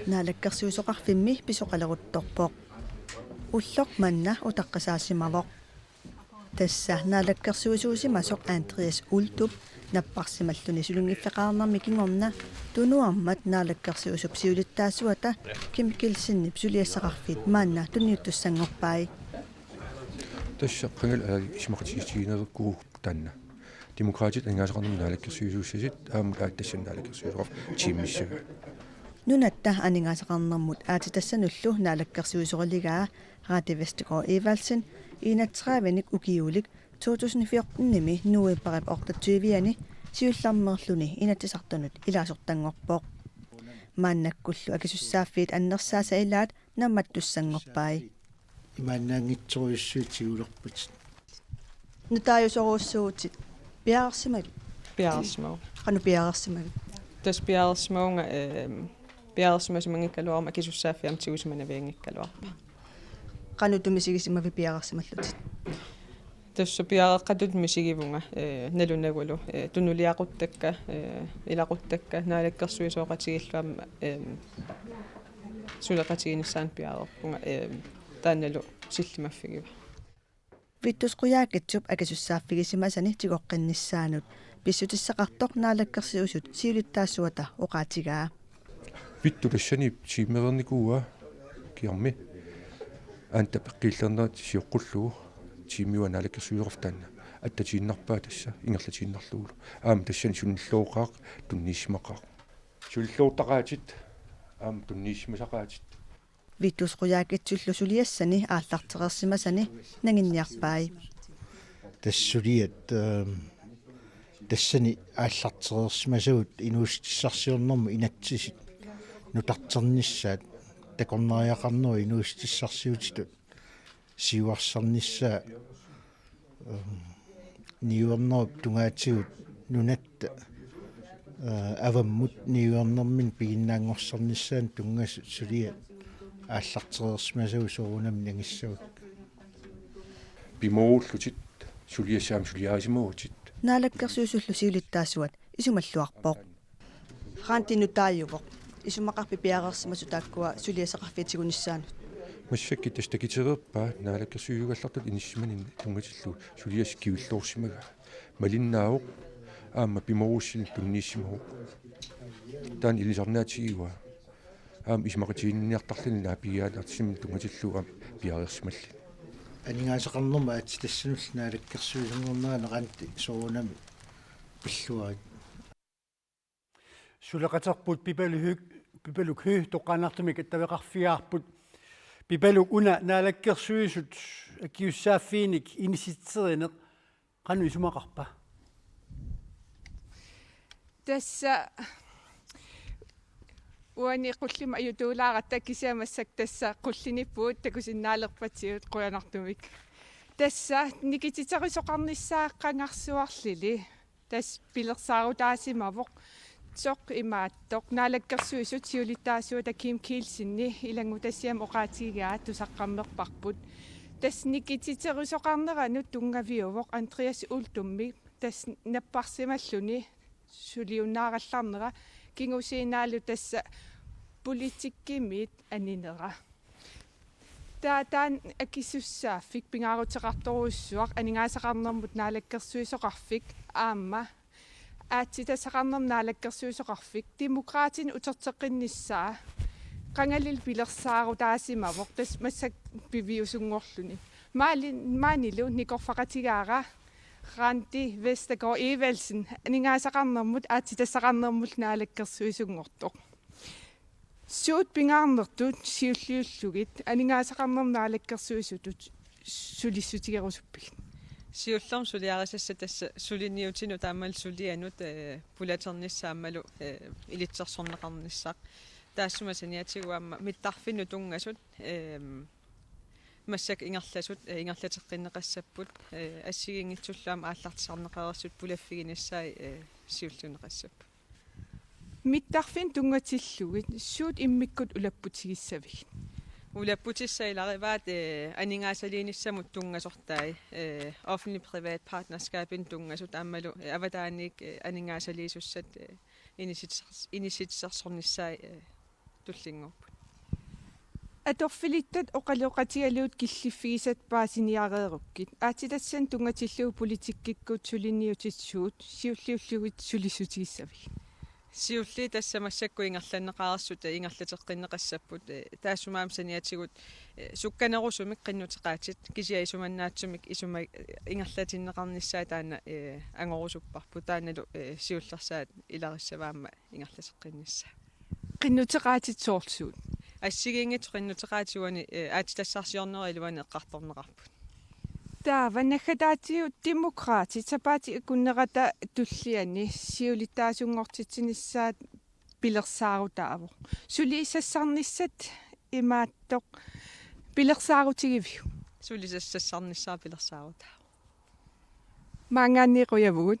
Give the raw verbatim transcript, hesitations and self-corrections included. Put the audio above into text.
Naalakkersuisoqarfimmi pisoqaleruttorpoq. Ulloq manna utaqqisaasimavoq. Tassa naalakkersuisuusimasoq Andreas Uldrup napparsimalluni sulinngiffeqarnermi kingorna tunuarmat naalakkersuisup siulittaasuata Kim Kielsenip suliassaqarfiit maanna tunniuttussanngorpai. Tassa qangali isumaqatigiissutigineqarpugut taanna. Demokraatit aningaasaqarnermut naalakkersuisuussasut aamma aatsaat tassani naalakkersuisoqarfik tiimmissagaat. Nunatta aningaasaqarnermut aatsitassanullu naalakkersuisoriligaa Randi Vestergaard Evaldsen enogtredive-nik ukiulik to tusind fjorten-imi novembarip otteogtyve-ani siullermeerluni Inatsisartunut ilaasortanngorpoq. Maannakkullu akisussaaffiit annersaasa ilaat nammattussanngorpai. Imaannaanngitsorujussuit tigulerpatit. Nutaajusorujussuuvutit. Piareersimavit? Piareersimavunga. Qanoq piareersimavit? Tassa piareersimavunga, ehm, piareersimasimanngikkaluaruma akisussaaffiit aamma tigusimanavianngikkaluarpara. Qanoq misigisimavit piareersimallutit? Tassa piareeqqatut misigivunga, eh, nalunagulu, eh, tunuliaquttakka, eh, ilaquttakka, naalakkersuisooqatigiillu aamma, eh, suleqatiginissaanut piareerpunga, eh, taannalu sillimaffigiva. Vittus Qujaukitsup akisussaaffigisimasani tigoqqinnissaanut pissutissaqartoq naalakkersuisut siulittaasuata oqaatigaa. Vittus tassani tiimereernikuuaa kiarmi. Anta peqqiillernerat sioqqullugu tiimiua naalakkersuisoqarfik taanna attatiinnarpaa tassa ingerlatiinnarlugulu. Aamma tassani sunilluoqaaq tunniussimaqaaq. Sunilluortaqaatit aamma tunniussimasaqaatit. Vittus Qujaukitsullu suliassani aallartereersimasani nanginniarpai. Tassa suliat, ehm, tassani aallartereersimasagut inuussutissarsiornermut inatsisit nutarternissaat takornariaqarnerup inuussutissarsiutitut siuarsarnissaa, ehm, niuernerup tungaatigut nunatta, eh, avammut niuernermini piginnaanngorsarnissaanut tunngasut suliat aallartereersimasagut soorunami nangissavakka. Pimoorullutit suliassat aamma suliarisimavutit. Naalakkersuisullu siulittaasuat isumalluarpoq. Randi nutaajuvoq. Isumaqarpit piareersimasoq taakkua suliassaqarfiit tigunissaannut? Massakkut tassa takitereerpaa naalakkersuisugallartut inissisimaninni tunngatillugu suliassaq kivilloorsimagaa. Malinnaavoq aamma pimoorussineq tunniussimavoq. Taanna ilisarnaatigivaa. Aamma isumaqatiginninniartarluni naapigiaannartitsisumik tunngatillugu aamma piareersimalluni. Aningaasaqarnermut aatsitassanullu naalakkersuisunngornerani Randi soorunami pilluarit. Suleqaterput Pipaluk Høegh, Pipaluk Høegh toqqaannartumik attaveqarfigaarput. Pipaluk, una naalakkersuisut akisussaaffiinik inisitserineq qanoq isumaqarpa? Tassa uani qullima ajutuulaaratta kisianni massakkut tassa qullinippugut takusinnaalerpatigut qujanartumik. Tassa nikititerisoqarnissaa qangarsuarlili. Tassa pilersaarutaasimavoq. Soorlu imaattoq naalakkersuisut siulittaasuata Kim Kielsen ilanngutassiami oqaatigigaa tusaqqammerparput. Tassa nikititerisoqarneranut tunngaviuvoq Andreas Uldrup tassa napparsimalluni suliunnaarallarnera kingusinnerlu tassa politikkimiit aninera. Taava taanna akisussaaffik pingaaruteqartorujussuaq aningaasaqarnermut naalakkersuisoqarfik aamma aatsitassaqarnermut naalakkersuisoqarfik Demokraatinut uterteqqinnissaa qangalili pilersaarutaasimavoq tassa massakkut piviusunngorluni. Maali-, maanilu nikorfaqatigaara Randi Vestergaard Evaldsen aningaasaqarnermut aatsitassaqarnermullu naalakkersuisunngortoq. Suut pingaarnertut siulliullugit aningaasaqarnermut naalakkersuisutut sulissutigerusuppigit? Siullermik suliarisassat tassa suliniutinut aammalu sulianut, eh, pulaternissaa aammalu, eh, ilitsersorneqarnissaq. Taassuma saniatigut aamma mittarfinnut tunngasut, ehm, massakkut ingerlasut, eh, ingerlateqqinneqassapput, eh, assigiinngitsullu aamma aallartisarneqareersut pulaffiginissaat, eh, siulliunneqassapput. Mittarfinnut tunngatillugit suut immikkut ulapputigissavigit? Ulapputissat ilagivaat, eh, aningaasaliinissamut tunngasortai, eh, offentlig-privat partnerskabinut tunngasut aammalu, eh, avataaniit, eh, aningaasaliisussat, eh, inissitser-, inissitsersornissaat, eh, tullinnguupput. Atorfilittat oqaloqatigalugit killiffigisat paasiniareerukkit. Aatsitassani tunngatillugu politikkikkut suliniutit suut, siulliullugit sulissutigissavigit? Siulliit tassa massakkut ingerlanneqareersut ingerlateqqinneqassapput, eh, taassuma aamma saniatigut, eh, sukkanerusumik qinnuteqaatit, kisianni isumannaatsumik isuma-, ingerlatinneqarnissaa taanna, eh, angorusupparput, taannalu, eh, siullersaat ilarissavaat aamma ingerlateqqinnissaa. Qinnuteqaatit soorlu suut? Assigiinngitsut qinnuteqaatit uani, eh, aatsitassarsiornerup iluani eqqartorneqarput. Taava naggataatigut Demokraatit sapaatip akunnerata tulliani siulittaasunngortitsinissaat pilersaarutaavoq. Sulisassarnissat imaattoq pilersaarutigiviuk? Sulisassarnissaa pilersaarutaavoq. Maanngaanniit qujavugut.